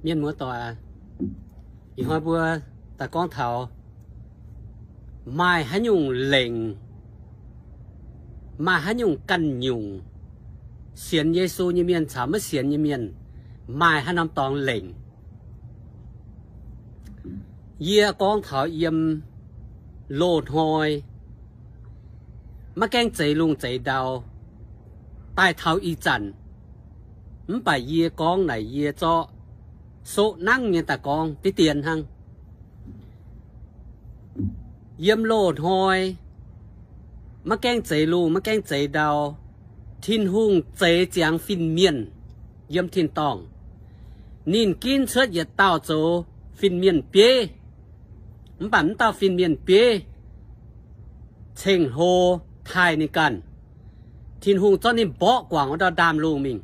Mienh muoz-doic, ih hnoi mbuo daaih gorngv taux maaih haaix nyungc lengc, maaih haaix nyungc ganh nyungc, sienx Yesu nyei mienh caux maiv sienx nyei mienh, maaih haaix norm dorngx lengc. Yie gorngv taux yiem loz-hnoi maiv gaengh zeix lungh zeix ndau daaih taux ih zanc, mv baac yie gorngv naaic yie zorqv soqv nangv nyei daaih gorngv diqv dien hnangv. Yiem loz-hnoi maiv gaengh zeix lungh maiv gaengh zeix ndau, Tin-Hungh zeix ziangx fin-mienh yiem tin-dorngh. Ninh ginv cuotv yietc dauh zoux fin-mienh bieiv, mv baac mv dauh fin-mienh bieiv ceng-hlo taaih ninh ganh. Tin-Hungh zorqv ninh mborqv guangc wuov ndau ndaamv-lungh mingh.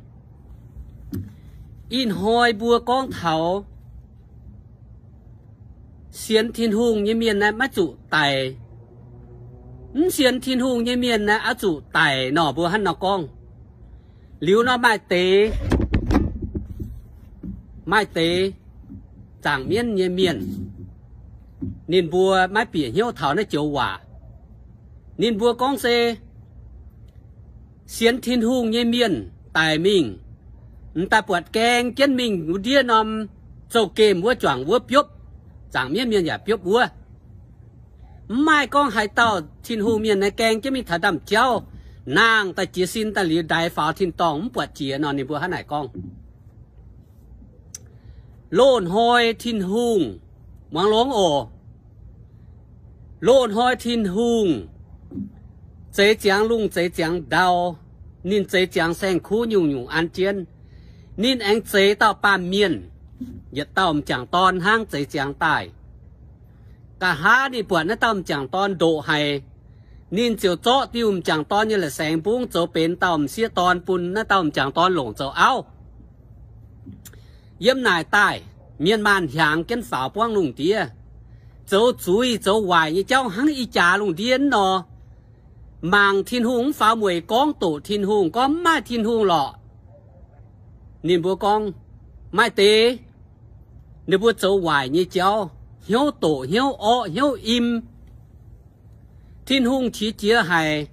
Ih hnoi mbuo gorngv taux sienx Tin-Hungh nyei mienh naaiv maiv zuqc daic. Mv sienx Tin-Hungh nyei mienh naaiv oix zuqc daic nor, mbuo hnangv nor gorngv. Liuz nor maaih deix, maaih deix zaangc mienv nyei mienh, ninh mbuo maiv bieqc hnyouv taux naaiv joux waac. Ninh mbuo gorngv se sienx Tin-Hungh nyei mienh daic mingh, m'daaih buatc gaeng jienv mingh wuov ndiev norm zouv-gemh wuov juangc wuov biopv, zaangc mienv mienh yaac biopv wuov. Mv maaih gorngv haaix dauh Tin-Hungh mienh naaiv gaeng jienv mingh taux ndaamv-jauv, nangh daaih jiez sin daaih liuz ndaix faaux tin-dorngh mv buatc jiex nor, ninh mbuo hnangv naaic gorngv. Loz-hnoi Tin-Hungh, muangx longx oc. Loz-hnoi Tin-Hungh zeix ziangx lungh zeix ziangx ndau, ninh zeix ziangx saeng-kuv nyungc-nyungc an jienv. Ninh aengx zeix dauh baamh mienh, yietc dauh m'jangc dorn hnangv zeix ziangx daaih. Nqa'haav ninh buatc naaiv dauh m'jangc dorn ndoqc haic, ninh ziouc zorqv diuh m'jangc dorn nyei la'saengx mbungv zoux benx dauh m'sieqv dorn bun naaiv dauh m'jangc dorn longc zoux auv. Yiem naaic daaih, mienh maanh hiaangx jienv faaux buangv lungh ndiev, zoux zuiz zoux waaic nyei jauv hnangv ih jaax lungh ndiev nor. Mangc Tin-Hungh mv faaux mueic gorngv doqc Tin-Hungh, gorngv mv maaih Tin-Hungh lorqc. Ninh mbuo gorngv, maaih deix ninh mbuo zoux waaic nyei jauv, hnyouv doqc, hnyouv orqv, hnyouv im. Tin-Hungh qiex jiez haic,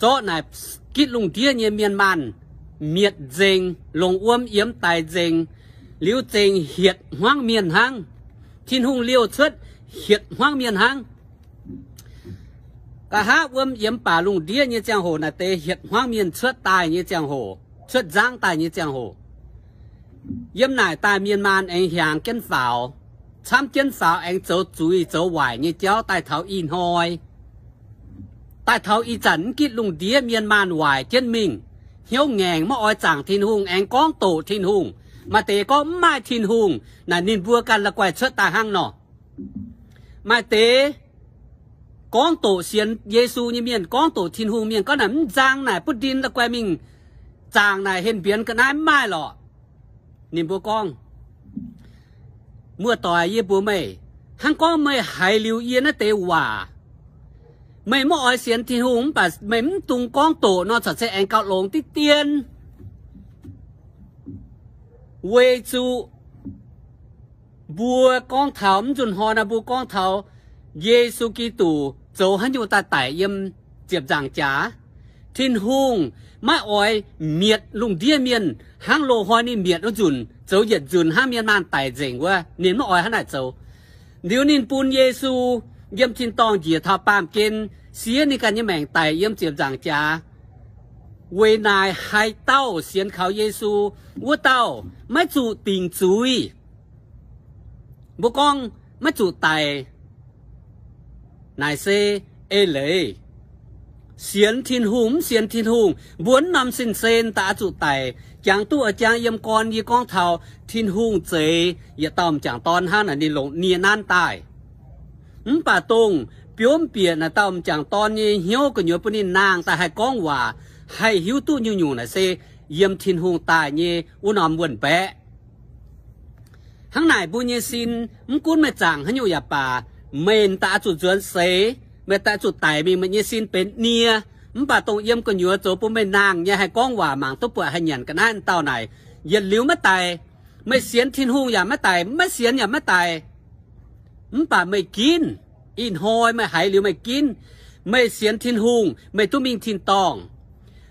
zorqv naaic gitv lungh ndiev nyei mienh maanh mietc nzengc, longc wuom yiemx daic nzengc, liuz zengc hietc hmuangv mienh hnangv. Tin-Hungh liouh cuotv hietc hmuangv mienh hnangv. Nqa'haav wuom yiemx baac lungh ndiev nyei ziangh hoc naaic deix hietc hmuangv mienh cuotv daaih nyei ziangh hoc, cuotv nzangv daaih nyei ziangh hoc. Yiem naaic daaih mienh maanh aengx hiaangx jienv faaux, camv jienv faaux aengx zoux zuiz zoux waaic nyei jauv daaih taux ih hnoi. Daaih taux ih zanc mv gitv lungh ndiev mienh maanh waaic jienv mingh, hnyouv ngaengc maiv oix zaangc Tin-Hungh, aengx gorngv doqc Tin-Hungh. Maaih deix gorngv mv maaih Tin-Hungh, naaic ninh mbuo ganh la'guaih cuotv daaih hnangv nor. Maaih deix gorngv doqc sienx Yesu nyei mienh, gorngv doqc Tin-Hungh mienh, gorngv naaic mv nzang naaic butv ndin la'guaih mingh zaangc naaic henh mbienx ga'naaiv mv maaih lorqc. Ninh mbuo gorngv, muoz-doic, yie mbuox meih, hnangv gorngv meih haiz liuz yie naaiv deix waac, meih maiv oix sienx Tin-Hungh mv baac meih mv dungx gorngv doqc nor, corc se aengx gauh longx diqv dien. Weic zuqc mbuo gorngv taux mv nzunc hnoi naaiv, mbuo gorngv taux Yesu Giduc zoux haaix nyungc daaih daic yiem ziepc nzaangc jaax. Tin-Hungh maiv oix mietc lungh ndiev mienh hnangv loz-hnoi ninh mietc wuov nzunc, zoux yietc nzunc hnangv mienh maanh daic nzengc wuov. Ninh maiv oix hnangv naaic zoux. Liuz ninh bun Yesu yiem tin-dorngh njiec taux baamh gen, siev ninh ganh nyei maengc daic yiem ziepc nzaangc jaax, weic naaic haaix dauh sienx kaux Yesu, wuov dauh maiv zuqc dingc zuiz. Mbuo gorngv maiv zuqc daic naaic se eix leiz. Sienx Tin-Hungh mv sienx Tin-Hungh, mbuo mv norm sin-sen daaih oix zuqc daic. Jangx duqv oix jangx yiem gorn yie gorngv taux Tin-Hungh zeix yietc dauh m'jangc dorn hnangv naaic ninh longc nie nanv daaih. Mv baac dongh biomv bieqc naaic dauh m'jangc dorn nyei hnyouv gu'nyuoz bun ninh nangh daaih haih gorngv waac, haih hiuv duqv nyungc-nyungc naaic se yiem Tin-Hungh daaih nyei wuov norm wuonh baeqv. Hnangv naaic mbuo nyei sin, mv gunv meih zaangc haaix nyungc yaac baac, meih daaih oix zuqc nzuonx seix, meih daaih oix zuqc daic mingh, meih nyei sin benx nie. Mv baac dongh yiem gu'nyuoz zoux bun meih nangh nyei haih gorngv waac, mangc duqv buatc haih nyanc ga'naaiv dauh naaic, yietc liuz maiv daic. Meih sienx Tin-Hungh yaac maiv daic, maiv sienx yaac maiv daic. Mv baac meih ginv, ih hnoi meih haiz liuz meih ginv, meih sienx Tin-Hungh meih duqv mingh tin-dorngh.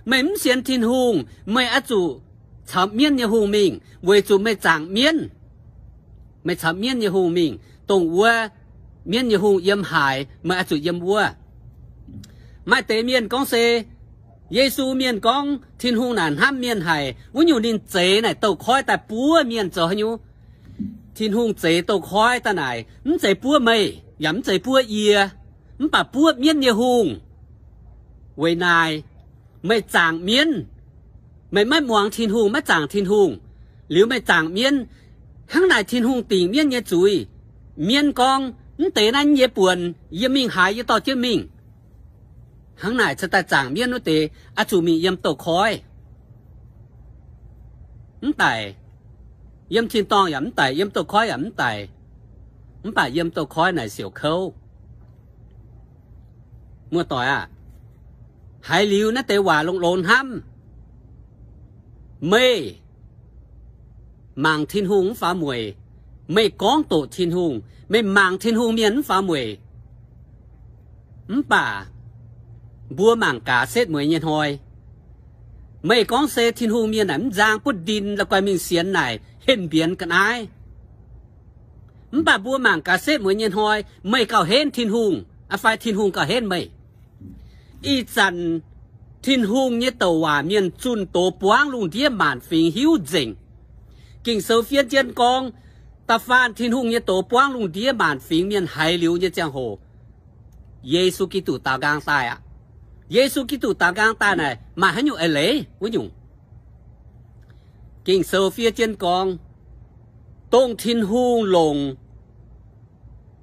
Meih mv sienx Tin-Hungh meih oix zuqc caux mienv nyei hungh mingh weic zuqc meih zaangc mienv. Meih caux mienv nyei hungh mingh, dongh wuov mienv nyei hungh yiem haaix, meih oix zuqc yiem wuov. Maaih deix mienh gorngv se Yesu mienh gorngv Tin-Hungh naaic hnamv mienh haic, wuov nyungc ninh zeix naaic douz-koiv daaih buov mienh zoux haaix nyungc? Tin-Hungh zeix douz-koiv daaih naaic mv zeiz buov meih yaac mv zeiz buov yie, mv baac buov mienv nyei hungh. Weic naaic meih zaangc mienv, meih maiv muangx Tin-Hungh, maiv zaangc Tin-Hungh, liuz meih zaangc mienv. Hnangv naaic Tin-Hungh dingc mienv nyei zuiz. Mienv gorngv, mv deix naaiv yie buonc, yie mingh haaix yie dorh jienv mingh. Hnangv naaic cingx daaih zaangc mienv wuov deix oix zuqc mingh yiem douz-koiv. Mv daic, yiem tin-dorngh yaac mv daic, yiem douz-koiv yaac mv daic. Mv baac yiem douz-koiv naaic siouc kouv. Muoz-doic aah, haiz liuz naaiv deix waac longx-longx hnamv. Meih mangc Tin-Hungh mv faaux mueic. Meih gorngv doqc Tin-Hungh, meih mangc Tin-Hungh mienh mv faaux mueic. Mv baac mbuo mangc gaax setv mueiz nyei hnoi, meih gorngv se Tin-Hungh mienh naaic mv nzang butv ndin la'guaih mingh sienx naaic henv mbienx ga'naaiv. Mv baac mbuo mangc gaax setv mueiz nyei hnoi, meih gauh henv Tin-Hungh fai Tin-Hungh gauh henv meih? Ih zanc Tin-Hungh nyei douc waac mienh zunh doz buangv lungh ndiev maanc fingx hiuv nzengc. Ging-Sou fiev jienv gorngv, da'faanh Tin-Hungh nyei doz buangv lungh ndiev maanc fingx mienh haiz liuz nyei ziangh hoc, Yesu Giduc daaux nqaang daaih aqv. Yesu Giduc daaux nqaang daaih naaic maaih haaix nyungc eix leiz wuov nyungc? Ging-Sou fiev jienv gorngv, dongh Tin-Hungh longc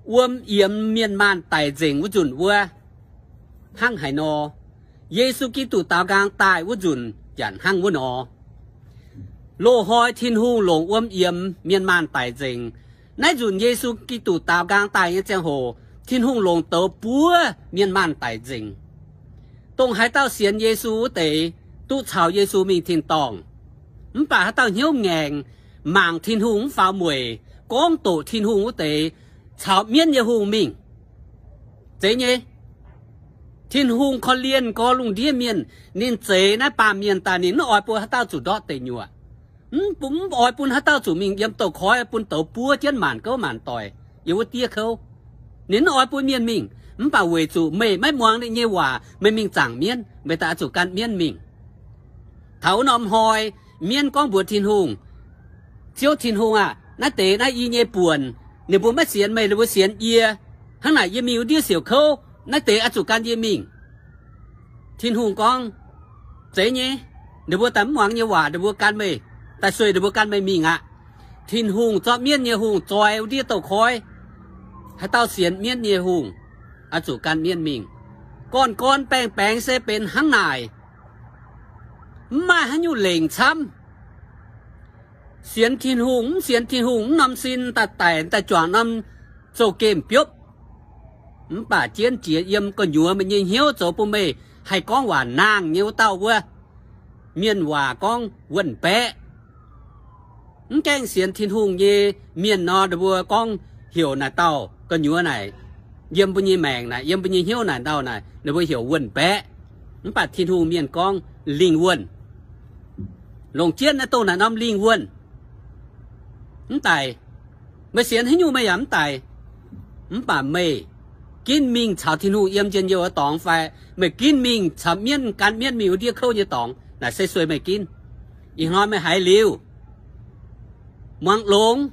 wuom yiemx mienh maanh daic nzengc wuov nzunc wuov, hnangv haaix nor, Yesu Giduc daaux nqaang daaih wuov nzunc yaac hnangv wuov nor. Loz-hnoi Tin-Hungh longc wuom yiemx mienh maanh daic nzengc. Naaiv nzunc Yesu Giduc daaux nqaang daaih nyei ziangh hoc, Tin-Hungh longc douz buov mienh maanh daic nzengc. Dongh haaix dauh sienx Yesu wuov deix duqv caux Yesu mingh tin-dorngh. Mv baac haaix dauh hnyouv ngaengc, mangc Tin-Hungh mv faaux mueic, gorngv doqc Tin-Hungh wuov deix, caux mienv nyei hungh mingh. Zeiz nyei. Tin-Hungh korv-lienh gorx lungh ndiev mienh, ninh zeix naaiv baamh mienh daaih, ninh mv oix bun haaix dauh zuqc ndortv deic nyuoqc. Mv, mv oix bun haaix dauh zuqc mingh yiem douz-koiv bun douz buov jienv maanc gouv maanc doic yiem wuov diev kouv. Ninh mv oix bun mienh mingh. Mv baac weic zuqc meih maiv muangx ninh nyei waac, meih mingh zaangc mienv, meih daaih oix zuqc gan mienv mingh. Taux wuov norm hnoi, mienv gorngv mbuox Tin-Hungh, Ziouv Tin-Hungh aah! Naaiv deix naaiv yie nyei buonc. Ninh mbuo maiv sienx meih, ninh mbuo sienx yie. Hnangv naaic yie mingh wuov ndiev siouc kouv, naaiv deix oix zuqc gan yie mingh. Tin-Hungh gorngv, Zeiz nyei. Ninh mbuo daaih mv muangx nyei waac, ninh mbuo gan meih, daaih sueih ninh mbuo gan meih mingh aqv. Tin-Hungh zorqv mienv nyei hungh zoi wuov ndiev douz-koiv. Haaix dauh sienx mienv nyei hungh, oix zuqc gan mienv mingh. Gorn-gorn baeng-baengx se benx hnangv naaic. Mv maaih haaix nyungc lengc camv. Sienx Tin-Hungh, mv sienx Tin-Hungh, mv norm sin daaih daic daaih juangc norm zouv-gemh biopv. Mv baac jienv jiex yiem gu'nyuoz meih nyei hnyouv zoux bun meih haih gorngv waac nangh nyei wuov dauh wuov. Mienh waac gorngv wuon-baeqv. Mv gaengh sienx Tin-Hungh nyei mienh nor, ninh mbuo gorngv heuc naaic dauh gu'nyuoz naaic, yiem mbuo nyei maengc naaic, yiem mbuo nyei hnyouv naaic dauh naaic, ninh mbuo heuc wuon-baeqv. Mv baac Tin-Hungh mienh gorngv lingh wuonh. Longc jienv naaiv dongh naaic norm lingh wuonh. Mv daic. Meih sienx haaix nyungc meih yaac mv daic. Mv baac meih ginv mingh caux Tin-Hungh yiem njien-youh nyei dorngx fai meih ginv mingh caux mienv gan mienv mingh wuov ndiev kouv nyei dorngx, naaic se sueih meih ginv. Ih hnoi meih haiz liuz, muangx longx,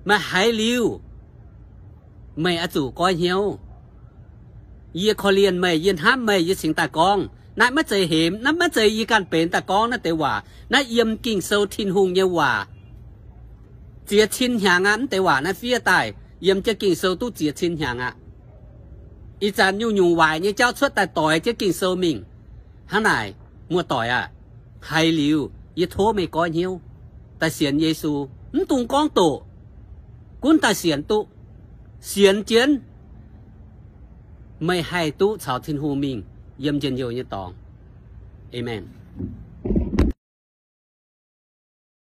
meih haiz liuz, meih oix zuqc goiv hnyouv. Yie korv-lienh meih, yie hnamv meih, yie cingx daaih gorngv. Naaiv maiv zeiz hemx, naaiv maiv zeiz yie ganh benx daaih gorngv naaiv deix waac. Naaiv yiem Ging-Sou Tin-Hungh nyei waac. Ziex cin hnyangx aqv, mv deix waac naaiv fiev daaih yiem jienv Ging-Sou duqv ziex cin hnyangx aqv. Ih zanc nyungc-nyungc waaic nyei jauv cuotv daaih doix jienv Ging-Sou mingh. Hnangv naaic, muoz-doic aah, haiz liuz yie tov meih goiv hnyouv, daaih sienx Yesu. Mv dungx gorngv doqc, gunv daaih sienx duqv. Sienx jienv, meih haih duqv caux Tin-Hungh mingh yiem njien-youh nyei dorngx. Aamen.